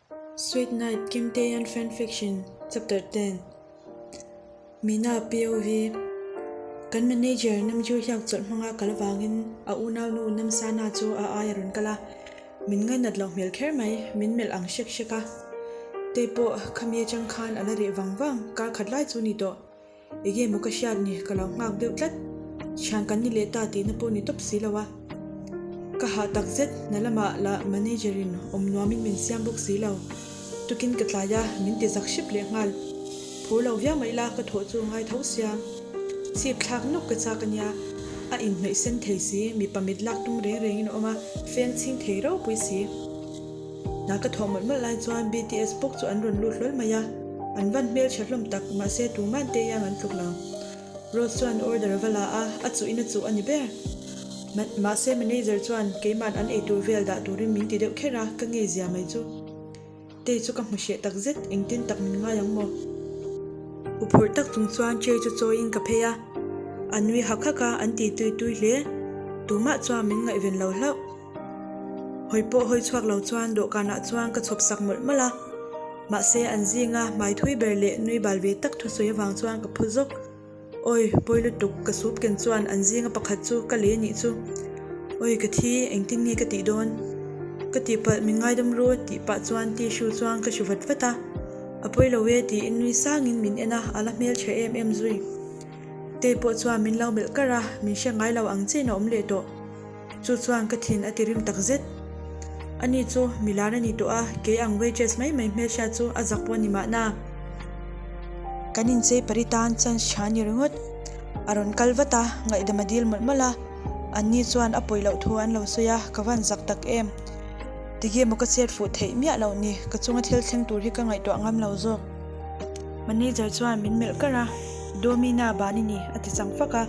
Sweet Night Kim Taehyun Fanfiction Chapter 10 Mina POV Kan manager Namjoo hiak chawlh hmanga kal avangin a unaunu Namsana chu a ai a rawn kal a, min ngainat loh hmel kher mai, min melh ang hrek hrek a. Tei pawh khami atang khan a la reh vang vang, kar khat lai chu ni tawh. Enge maw ka hriat ni, ka lo nghak deuh tlat. Thian kan ni leh ta tihna pawh ni tawp si lo a. Ka hah tak zet, hna lamah lah manager in awm nuamin min siam bawk si lo. Tukin ka tlai a, min ti zak hrep leh nghal. Phur lo viau mai la, ka thawh chu ngai tho sia. Chhip thlak nawk ka chak a nia, a inhnawih sen thei si, mipa mit lak tum reng rengin a awm a, feng chhing thei ropui si. Hna ka thawh mawlh mawlh lai chuan BTS bawk chu an rawn lut hlawl mai a, an van hmeltha hlawm tak, mahse tuman te iang an tluk lo. Rose chuan order a va la a, a chuh in a chuh a ni ber. Mahse manager chuan keiman an eitur vel dah turin min ti deuh kher a, ka ngei zia mai chu. Tei chu ka hmu hreh tak zet, engtin tak min ngai ang maw? Huphurh tak chung chuan tray chu chawiin ka phei a, a nui hak hak a, an ti tui tui hle. Tumah chuan min ngaihven lo hlauh. Hawi pawh hawi chhuak lo chuan dawhkanah chuan ka chhawp sak mawlh mawlh a, mahse an zinga hmai thui ber leh nui bal ve tak thusawi avang chuan ka phu zawk. Awi, pawi lutuk, ka sup ken chuan an zinga pakhat chu ka lei anih chu. Awi ka thi, engtin nge ka tih dawn? Ka tihpalh min ngaidam ru tih pah chuan tissue chuan ka hru vat vat a, a pawi lo e tiin nui sangin min en a, a la hmeltha em em zui. Tei pawh chuan min lo melh kar a, min hre ngai lo ang chiin a awm leh tawh. Chu chuan ka thin a ti rim tak zet. Ani chu milar a ni tawh a, kei ang waitress mai mai hmelhriat chu a zak pawh a ni mahna. Kan inchei pari tan chance tha a ni ringawt. A rawn kal vat a, ngaihdam a dil mawlh mawlh a. Anni chuan a pawi loh thu an lo sawi a, ka van zak tak em. Tige maw ka chet fuh theih miah loh ni, ka chunga thil thleng tur hi ka ngaihtuah ngam lo zawk. Manager chuan min melh kar a, Domina ban i ni, a ti chang fak a.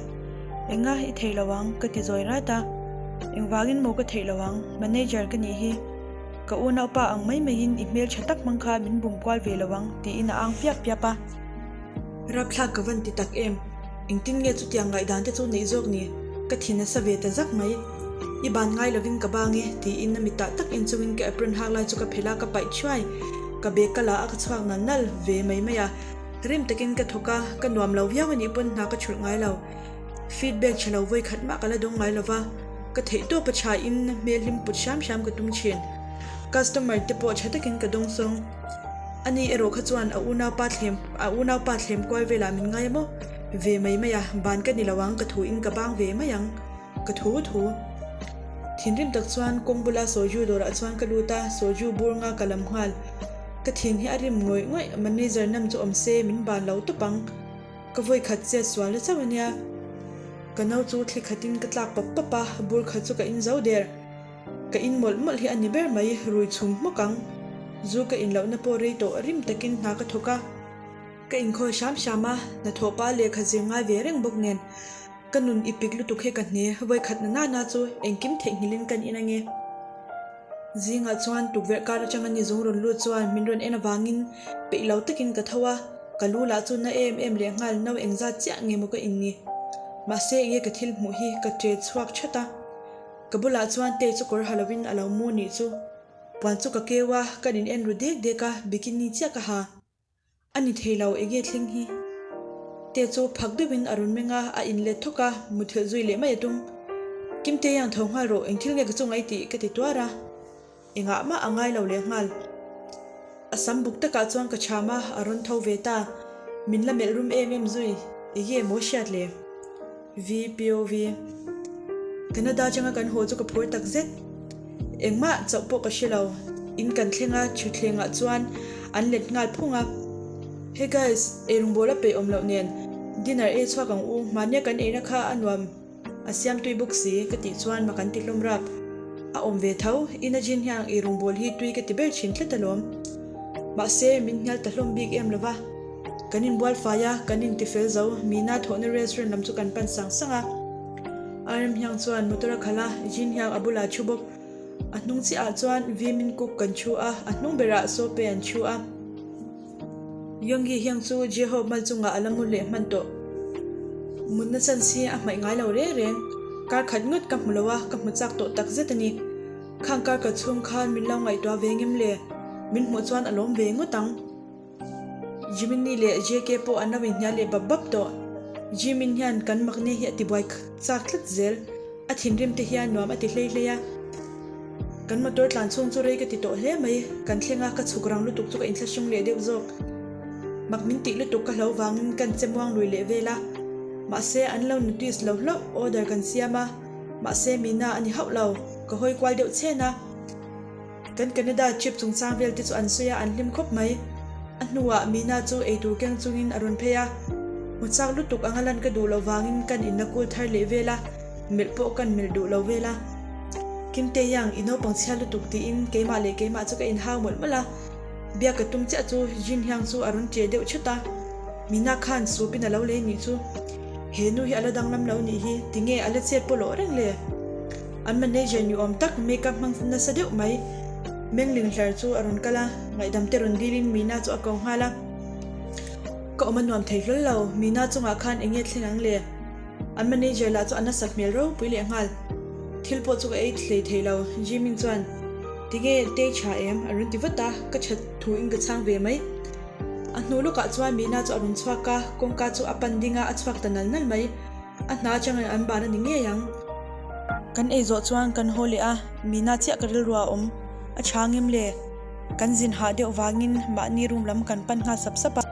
Enga i thei lo ang? ka ti zawi rat a. Engvangin maw ka theih lo ang? Manager ka nih hi. Ka unaupa ang mai maiin i hmel tha tak hmang kha min bum kual ve lo ang, tiin a ang piap piap a. Rapthlak ka van ti tak em? Engtin nge chutiang ngaihdan te chu neih zawk ni? Ka thi nasa ve ta zak mai. I ban ngai lovin ka bang e, tiin a mitah tak en chungin ka apron hak lai chu ka phelh a, ka paih thuai. Ka bag ka la a, ka chhuak nal nal ve mai mai a. Rim takin ka thawk a, ka nuam lo viau a nih pawn hna ka chhulh ngai lo. Feedback tha lo vawi khat mah ka la dawng ngai lo va, ka theih tawp a tha in hmel hlim put hram hram ka tum thin. Customer te pawh tha takin ka dawng sawng. Ani erawh kha chuan a unaupa thlem a unaupa thlem kual velah min ngai a maw? Ve mai mai a, ban ka ni lo ang, ka thu in ka bang ve mai ang. Ka thu thu. Thinrim tak chuan kawng bula soju dawrah chuan ka lut a, soju bur nga ka lam nghal. Ka thin hi a rim ngawih ngawih, manager nam chu awm se min ban lo tawp ang. Ka vawi khat chet sual na chauh a nia. Ka no chu thli khatin ka tlak pap pap a, bur khat chu ka in zo der. Ka in mawlh mawlh hi a ni ber mai, rui chhum hmawk ang. Zu ka in lohna pawh rei tawh rim takin hna ka thawk a. Ka inkhawl hram hram a, hnathawh pa lehkha zir ngai ve reng bawk nen. Ka nun i pik lutuk hi ka hne, vawi khat na nana chu engkim theihnghilhin kan in ange. Zingah chuan tukverh kar atanga ni zung rawn lut chuan min rawn en avangin peih lo takin ka tho a, ka lu lah chu na em em leh nghal no engzat chiah nge maw ka in ni. Mahse enge ka thil hmuh hi ka che chhuak that a, ka bulah chuan Tei chu kawr ha lovin a lo mu nih chu. Puan chu ka keu a, kan in en ru dek dek a, bikini chiah ka ha. A ni thei lo, enge thleng hi? Te chu phak deuhin a rawn meng a, a inlet thawk a, muthilh zui leh mai a tum. Kimte hian tho nghal rawh, engthil nge ka chu ngai tih ka ti tuar a, engah mah a ngai lo leh nghal. A sam buk takah chuan ka chham a, a rawn tho ve ta. Min la melh rum em em zui, enge maw hriat le? VPOV. Canada atanga kan haw chu ka phur tak zet. Engmah chauh pawh ka hre lo. In kan thleng a, thutthlengah chuan an let nghal phung a. Hey guys, eirawngbawl a peih awm loh nen dinner ei chhuak ang u, mahnia kan eina kha a nuam a siam tui bawk si ka tih chuan mak an ti hlawm rap. A awm ve tho, ina Jin hian eirawngbawl hi tui ka ti ber thin tlat alawm. Mahse, min hnial ta hlawm bik em lova. Kan inbual fai a, kan intifel zo, Mina thawhna restaurant lam chu kan pan sang sang a. RM hiang chuan motor a khalh a, Jin hiang a bulah a thu bawk. A hnung chiahah chuan V Min Kook kan thu a, a hnung berah Sope an thu a. Yoongi hiang chu J-Hope mal chungah a la mu leh hman tawh. Mutna chance hi a hmaih ngai lo reng reng. Kar khat ngawt ka hmu lo a, ka hmu chak tawh tak zet a ni. Khang kar ka chhung khan min lo ngaihtuah ve ngem le? Min hmuh chuan a lawm ve ngawt ang. Jiminy leh JK pawh an lo inhnial leh bap bap tawh. Jimin hian kan makne hi a tibuai chak tlat zel. A thinrim te hian nuam a ti hlei hlei a. Kan motor tlan chhung chu rei ka ti tawh hle mai. Kan thleng a, ka chhuk rang lutuk chu ka inthlahrung leh deuh zawk. Mak min tih lutuk ka hlo vangin kan che muang lui leh vel a. Mahse an lo notice lo hlauh order kan siam a. Mahse Mina a ni hauh lo. Ka hawi kual deuh chhen a. Kan Canada trip chungchang vel te chu an sawi a, an hlim khawp mai. A hnuah Mina chu eitur keng chungin a rawn phei a. Hmu chak lutuk anga lan ka duh loh vangin kan inla kul thar leh vel a, melh pawh kan melh duh lo vel a. Kimte Yang, i naupang chhia lutuk tiin keimah leh keimah chu ka inhau mawlh mawlh a. Biak ka tum chiah chu Jin Hyang chu a rawn ṭe deuh chhut a. Mina khan supin a lo lei nih chu. He nu hi a la danglam lo nih hi, tinge a la chet pawlawh reng le? An manager ni awm tak makeup hmang nasa deuh mai. Mengling hlar chu a rawn kal a, ngaihdam te rawn dilin Mina chu a ko nghal a. Ka awm a nuam thei hlawl lo, Mina chungah khan eng nge thleng ang le? An manager lah chu a nasa hmel ropui leh nghal. Thil pawh chu ka ei hlei thei lo, Jimin chuan Tinge Tae tha em? a rawn ti vat a, ka that thu in ka chhang ve mai. A hnu lawkah chuan Mina chu a rawn chhuak a, kawngka chu a pan ding a, a chhuak ta nal nal mai. A hna atangin an ban a ni ngei ang. Kan ei zawh chuan kan haw leh a, Mina chiah ka rilru a awm. A tha ngem le? Kan zin hah deuh vangin mahni room lam kan pan nghal sap sap a.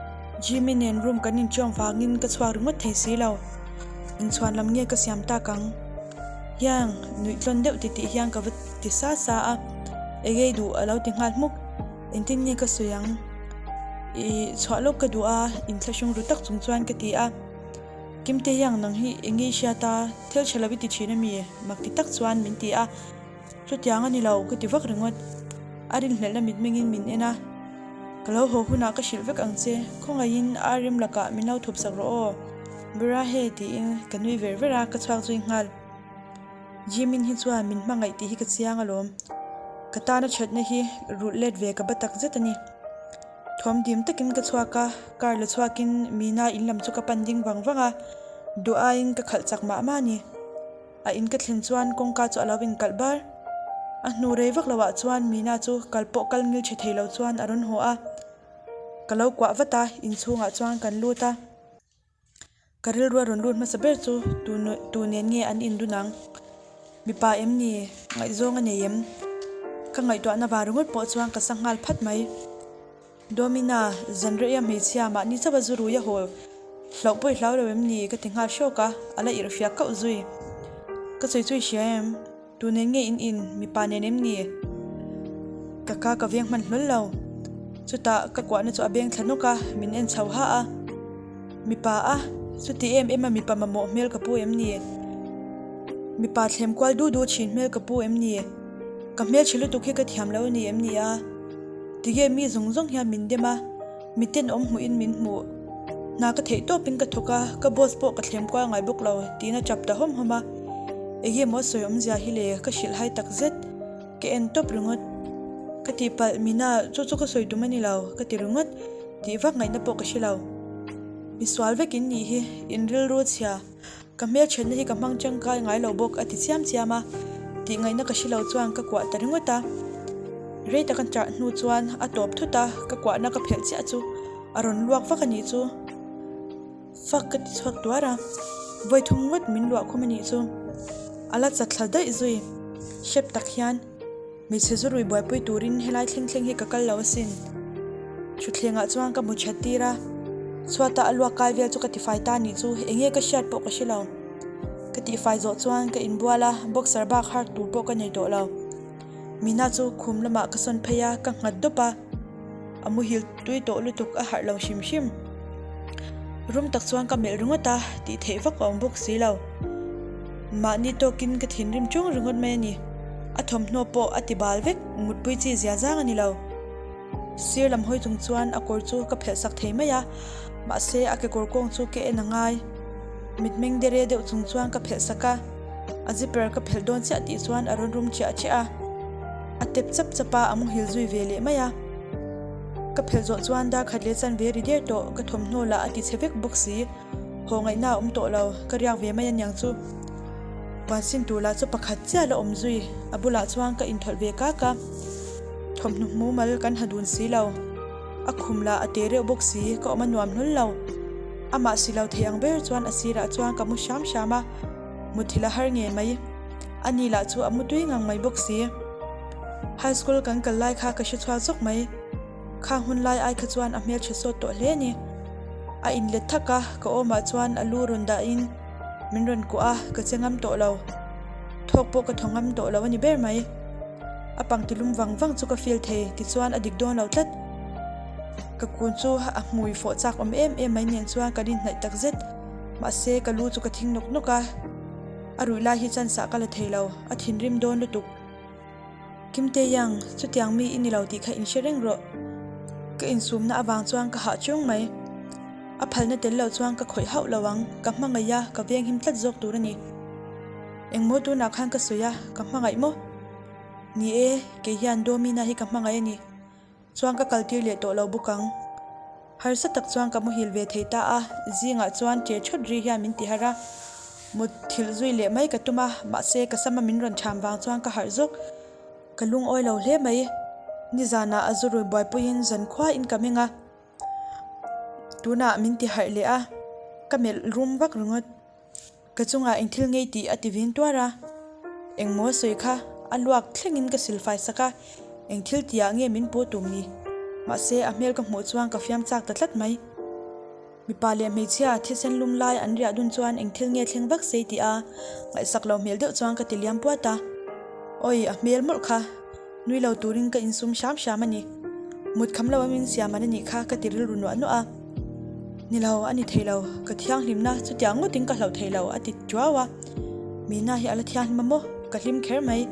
Jimmy nen room kan inṭiam vangin ka chhuak ringawt thei si lo. Inchhuan lam nge ka siam tak ang? Hiang, nuih tlawn deuh titih hian ka va ti sa sa a. Egei duh a lo ti nghal hmuk. Engtin nge ka sawi ang? Ih, chhuah lawk ka duh a, inthlahrung ru tak chung chuan ka ti a. Kimte hiang nang hi eng nge i hriat a, thil tha lo i ti thin a mi? Mak ti tak chuan min ti a, chutiang a ni lo ka ti vak ringawt. A rinhlelhna mitmengin min en a, Ka lo haw hunah ka hrilh vek ang che, khawngaihin RM lakah min lo thup sak rawh aw. Berahe tiin ka nui ver ver a, ka chhuak zui nghal. Jimin hi chuan min hmangaih tih hi ka chiang alawm. Ka tana thatna hi rulh let ve ka ba tak zet a ni. Thawm dim takin ka chhuak a, car la chhuakin Mina in lam chu ka pan ding vang vang a, duh aiin ka khalh chak mah mah a ni. A in ka thlen chuan kawngka chu a lo inkalh bar. A hnu rei vak loah chuan Mina chu kal pawh kal ngil tha thei lo chuan a rawn haw a, ka lo kuah vat a, inchhungah chuan kan lut a. Ka rilru a rawn lut hmasa ber chu tu nen nge an indun ang? Mipa em ni? Ngaihzawng a nei em? Ka ngaihtuahna vang ringawt pawh chuan ka sa nghal phat mai. Domina, zanreia hmeichhia mahni chauha zu rui a haw hlauh pawh i hlau lo em ni? Ka ti nghal hrawk a, a la irhfiak kauh zui. Ka sawi chu i hria em? Tu nen nge in in, mipa nen em ni? Ka ka ka veng hman hlawl lo. Chutah ka kuahna chu a beng thla nawk a, min en chho ha a. Mipa a, chuti em em a mipa mamawh hmel ka pu em ni? Mipa thlem kual du du thin hmel ka pu em ni? Ka hmelchhe lutuk hi ka thiam lo a ni em ni a? Tige mi zawng zawng hian min dem a. Miten awm hmuhin min hmuh. Hna ka theih tawpin ka thawk a, ka boss pawh ka thlem kual ngai bawk lo, tiin a tap ta hawm hawm a. Enge maw sawi awmzia hi le, ka hrilh hai tak zet. Ka en tawp ringawt. Ka tihpalh, Mina, chu chu ka sawi tum a ni lo, ka ti ringawt. Tih vak ngaihna pawh ka hre lo. Misual vek in nih hi, in rilru chhia. Ka hmelthatna hi ka hmang tangkai ngai lo bawk a ti chiam chiam a, tih ngaihna ka hre lo chuan ka kuah ta ringawt a. Rei taka chah hnu chuan a tawp thut a, ka kuahna ka phelh chiah chu a rawn luak vak a nih chu. Fak ka ti chhuak tuar a, vawi thum ngawt min luah khum a nih chu. A la chatthla daih zui, hrep tak hian. Hmeichhe zu rui buaipui turin helai thleng thleng hi ka kal lo asin. Thutthlengah chuan ka mu that tir a, chhuata a luak kai vel chu ka tifai ta nih chu enge ka hriat pawh ka hre lo. Ka tihfai zawh chuan ka inbual a, boxer bak hark tur pawh ka nei tawh lo. Mina chu khum lamah ka sawn phei a, ka nghat dawp a. A muhil tui tawh lutuk a harh lo hrim hrim. Rum tak chuan ka melh ringawt a, tih theih vak a awm bawk si lo. Mahni tawkin ka thinrim ṭung ringawt mai a ni. A thawmhnaw pawh a ti bal vek, mutpui chi zia zang a ni lo. Sir lam hawi chung chuan a kawr chu ka phelh sak thei mai a, mahse a kekawr kawng chu ka en a ngai. Mitmeng dere deuh chung chuan ka phelh sak a, a zipper ka phelh dawn chiah tih chuan a rawn rum chiah chiah a. A tep chap chap a, a muhil zui ve leh mai a. Ka phelh zawh chuan dar khat leh chanve ri der tawh, ka thawmhnaw lah a ti chhe vek bawk si. Haw ngaihna a awm tawh lo, ka riak ve mai aniang chu. Puan sin tur lah chu pakhat chiah la awm zui, a bulah chuan ka inthawlh ve kak a. Thawmhnaw mumal kan ha dun si lo. A khum lah a te reuh bawk si, ka awm a nuam hlawl lo. Amah si lo thei ang ber chuan a sirah chuan ka mu hram hram a, muthilh a har ngei mai. Ani lah chu a mu tui ngang mai bawk si. High school kan kal lai kha ka hre chhuak zawk mai. Khang hun lai ai kha chuan a hmeltha sawt tawh hle a ni. A inlet thak a, ka awmah chuan a lu rawn dahin min rawn kuah a, ka che ngam tawh lo. Thawk pawh ka thaw ngam tawh lo a ni ber mai. A pangti lum vang vang chu ka feel thei, tichuan a dik dawn lo tlat. Ka kun chu a hmui fawh chak awm em em mai nen chuan ka rinhnaih tak zet. Mahse ka lu chu ka thing nawk nawk a, a ruih lai hi chance ah ka la thei lo, a thinrim dawn lutuk. Kimte Yang, chutiang mi i ni lo tih kha inhre reng rawh. Ka insumna avang chuan ka hah chung mai. A phalna tel loh chuan ka khawih hauh lo ang, ka hmangaih a, ka venghim tlat zawk tur a ni. Engmaw tunah khan ka sawi a, ka hmangaih maw? Ni e, kei hian Domina hi ka hmangaih a ni. Chuan ka kaltir leh tawh lo bawk ang. Harsa tak chuan ka muhil ve thei ta a, zingah chuan ṭe ṭhawt ri hian min ti harh a. Mut thilh zui leh mai ka tum a, mahse ka sama min rawn ṭham vang chuan ka harh zawk. Ka lungawi lo hle mai. Nizanah a zu rui buaipuiin zankhuain ka meng a, tunah min ti harh leh a, ka melh rum vak ringawt. Ka chungah eng thil ngei tih a ti vin tuar a, engmaw sawi kha a luak thlengin ka silfai sak a, eng thil tihah nge min pu tum ni? Mahse a hmel ka hmuh chuan ka fiam chak ta tlat mai. Mipa leh hmeichhia thisen lum lai an riah dun chuan eng thil nge thleng vak sei tih a ngaihsak lo hmel deuh chuan ka ti liam puat a. Awi a hmel mawlh kha. Nui lo turin ka insum hram hram a ni. Mut kham lo a min siam an a nih kha ka ti rilru nuah nuah a. Ni lo, a ni thei lo, ka thianghlimna chutiang ngawtin ka hlauh thei lo a ti tuau a. Mina hi a la thianghlim a maw? Ka hlim kher mai.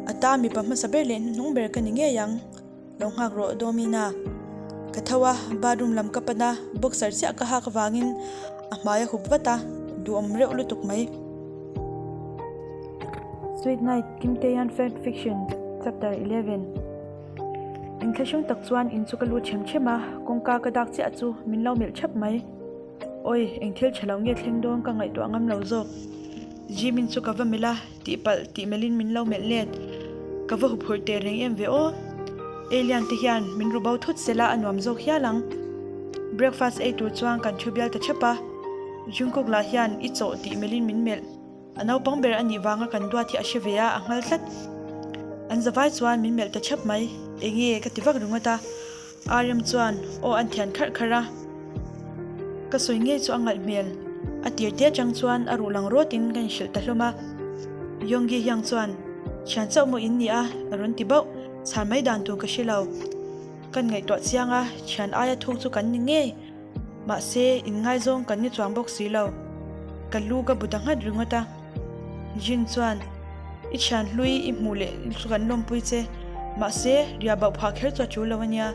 A ta mipa hmasa ber leh hnuhnung ber ka ni ngei ang. Lo nghak rawh Domina. Ka tho a, bathroom lam ka pan a, boxer chiah ka hak avangin a hmai a hup vat a, duhawm reuh lutuk mai. Sweet Night, Kim Taehyun Fan Fiction, Chapter 11 Inthlahrung tak chuan in chu ka lut ṭhem ṭhem a, kawngka ka dak chiah chu min lo melh ṭhap mai. Awi, eng thil ṭha lo nge thleng dawn ka ngaihtuah ngam lo zawk. Jimin chu ka va melh a, tihpalh tih melhin min lo melh let. Ka va huphurh teh reng em ve aw. Alien te hian min ru bo thut sela a nuam zawk hial ang. Breakfast ei tur chuan kan thu bial ta ṭhap a, Jungkook lah hian i chawh tih melhin min melh. A naupang ber a nih vanga kan duat hi a hre ve a, a nghal tlat. An zavai chuan min melh ta chhap mai. Enge ka ti vak ringawt a. RM chuan aw an thian kharh kharh a. Ka sawi ngei chu a ngalh hmel. A tir te atang chuan a ruh lang rawtin ka inhrilh ta hlawm a. Yonggi hiang chuan, Thian chauh maw in ni a? a rawn ti bauh. Chhan mai dan tur ka hre lo. Kan ngaihtuah chiang a, thian aia thuk chu kan ni ngei. Mahse, inngaizawng kan ni chuang bawk si lo. Ka lu ka bu ta nghat ringawt a. Jin chuan, I thian hlui i hmuh leh chu kan lawmpui che. Mahse, ria bauh phah kher chu a tul lo a nia.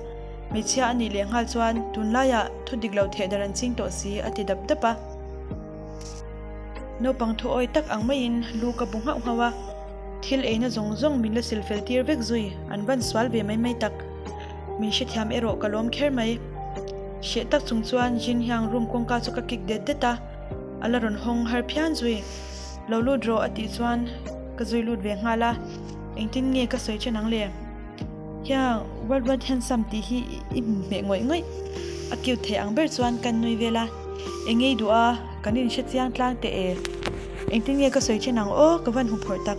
Hmeichhia a nih leh nghal chuan tunlaiah thu dik lo theh dar an ching tawh si, a ti dap dap a. Naupang thu awi tak ang maiin lu ka bu nghauh nghauh a. Thil eina zawng zawng min la sil fel tir vek zui, an van sual ve mai mai tak. Min hrethiam erawh ka lawm kher mai. Hreh tak chung chuan Jin hiang room kawngka chu ka kik det det a, a la rawn hawng har phian zui. Lo lut rawh a tih chuan ka zui lut ve nghal a, engtin nge ka sawi chen ang le? Hiang what what handsome tih hi i hmu hmeh ngawih ngawih. A cute thei ang ber chuan kan nui vel a, eng ngei duh a, kan inhre chiang tlang teh e. Engtin nge ka sawi chen ang aw, ka van hmuphawrh tak.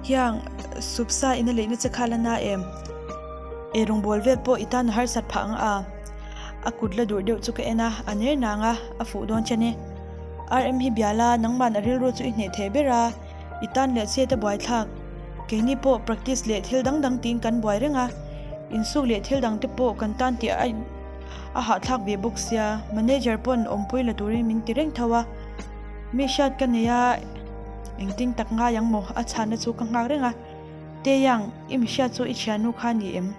Hiang supsa ina leihna che kha la na em? Ei rawngbâwl vel pawh i tan a harsat phah ang a. A kut la durh deuh chu ka en a, a ner nang a, a fuh dawn che ni. RM hi bia la, nangman a rilru chu i hneh thei ber a, i tan leh chet a buaithlak. Keini pawh practice leh thil dang dang tiin kan buai reng a, insuk leh thil dang te pawh kan tan tih a a hahthlak ve bawk sia, manager pawn awmpui la turin min ti reng tho a. Mi hriat ka nei a, engtin tak ngai ang maw? A chhanna chu ka nghak reng a. Teyang, i mi hriat chu i thiannu kha ni em?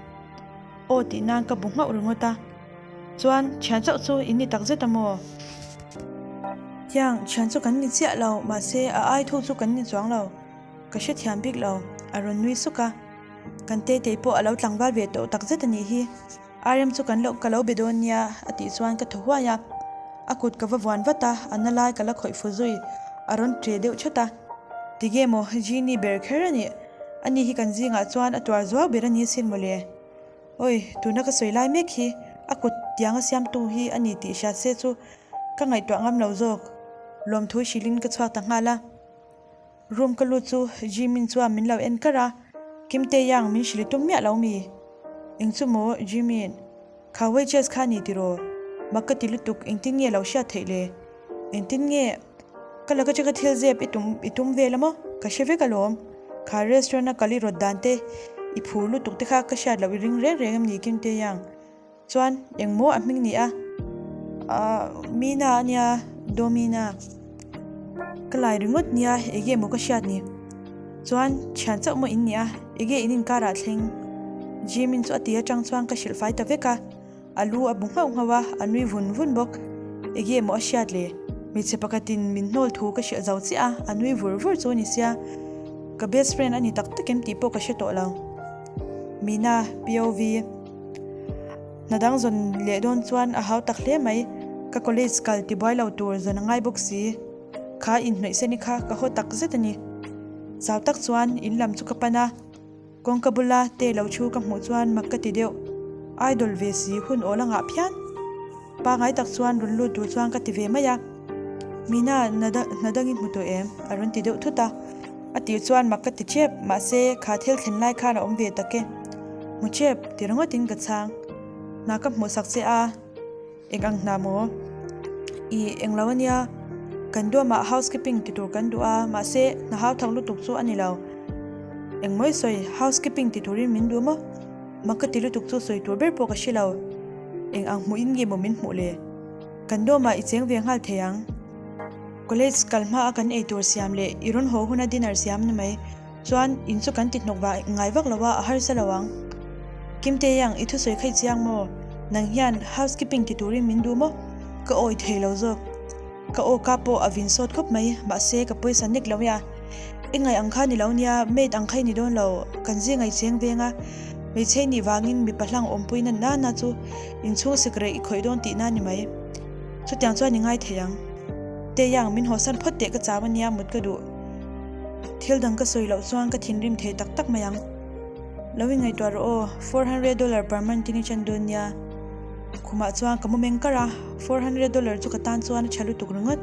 Aw tih nan ka bu nghauh ringawt a. Chuan, thian chauh chu in ni tak zet a maw? Tiang, thian chu kan ni chiah lo, mahse a ai thu chu kan ni chuang lo. Ka hrethiam bik lo, a rawn nui suk a. Kan Tetei pawh a lo tlangval ve tawh tak zet a nih hi. RM chu kan loh ka lo be dawn nia a tih chuan ka thaw huai a, a kut ka va vuan vat a, a na lai ka la khawih fu zui, a rawn ṭe deuh chat a. Tige maw Genie ber kher a nih? Ani hi kan zingah chuan a tuar zuau ber a ni asin mawle. Awi, tuna ka sawi lai mek hi a kut tianga siamtu hi a ni tih hriat se chu ka ngaihtuah ngam lo zawk. Lawmthu hrilhin ka chhuak ta nghal a. Room ka lut chu Jimin chuan min lo en kar a, Kim Tae-yang min hrilh tum miah lo mi? Eng chu maw Jimin? Kha waitress kha ni tiraw? Mak ka ti lutuk engtin nge lo hriat theih le? Engtin nge ka laka cheka thil zep i tum i tum vel a maw? Ka hre vek alawm. Kha restaurant a kal i rawt dan te i phur lutuk te kha ka hriat loh i ring reng reng em ni Kim Tae-yang? Chuan engmaw a hming ni a? Ahh Mina a nia, Domina. Ka lai ringawt nia ege maw ka hriat ni? Chuan thian chauh maw in ni a, ege in inkarah thleng? Jimin chu a ti atang chuan ka hrilh fai ta vek a, a lu a bu nghauh nghauh a, a nui vun vun bawk. Ege maw a hriat le? Hmeichhe pakhatin min hnawl thu ka hrilh zo chiah a, a nui vur vur chu a ni sia. Ka best friend a ni tak tak em tih pawh ka hre tawh lo. Mina, POV. Hna dang zawn leh dawn chuan a hau tak hle mai. Ka college kal tibuai lo tur zawn a ngai bawk si. Kha inhnawih seni kha ka haw tak zet a ni. Zau tak chuan in lam chu ka pan a, kawngka bula te lo thu ka hmuh chuan mak ka ti deuh. Idol ve si hun awl a ngah phian. Pangai tak chuan rawn lut tur chuan ka ti ve mai a. Mina, hna dangin hmu tawh em? A rawn ti deuh thut a. A tih chuan mak ka ti tep, mahse kha thil thlen lai khan a awm ve tak e. Hmu tep, ti ringawtin ka chhang. Hna ka hmuhsak che a, eng ang hna maw? Ih, eng lo ania, kan duamah housekeeping ti tur kan duh a, mahse hna hau thak lutuk chu a ni lo. Eng mawi sawi, housekeeping ti turin min duh maw? Mak ka ti lutuk chu sawi tur ber pawh ka hre lo. Eng ang hmuhin nge maw min hmuh le? Kan dawmah i cheng ve nghal thei ang. College kal hma a kan eitur siam leh i rawn haw huna dinner siam ni mai. Chuan in chu kan ti hnawk vah ngai vak lo a, a harsa lo ang. Kimtei ang, i thusawi kha i chiang maw? Nang hian housekeeping ti turin min duh maw? Ka awi thei lo zawk. Ka aw ka pawh a vin sawt khawp mai, mahse ka pawisa nek lo ia. I ngaih ang kha ni lo nia, maid ang kha i ni dawn lo, kan zi ngaih cheng veng a. Hmeichhe nih vangin mipa hlang awmpui na nana chu inchhung sik reh i khawih dawn tihna ni mai. Chutiang chuan i ngai thei ang. Teiang, min hawsan phawt teh ka chau ania mut ka duh. Thil dang ka sawi loh chuan ka thinrim thei tak tak mai ang. Lo ingaihtuah rawh aw, 400 dollar per month in i chan dawn nia. Khumah chuan ka mu meng kar a, 400 dollar chu ka tan chuan a tha lutuk ringawt.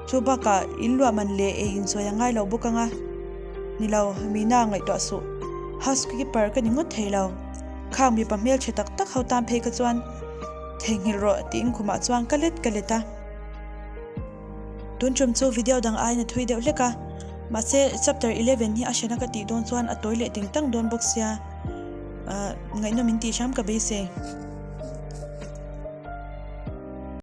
Chu bakah in luah man leh ei insawi a ngai lo bawk ang a. Ni lo, Mina ngaihtuah suh. Housekeeper ka ni ngawt thei lo. Khang mipa hmelchhe tak tak ho tan phei kha chuan theihnghilh rawh tiin khumah chuan ka let ka let a. Tun tum chu video dang aiin a thui deuh hlek a, mahse chapter 11 hi a hrena ka tih dawn chuan a tawi leh ting tang dawn bawk sia, ngaihnawm in tih hram ka beisei.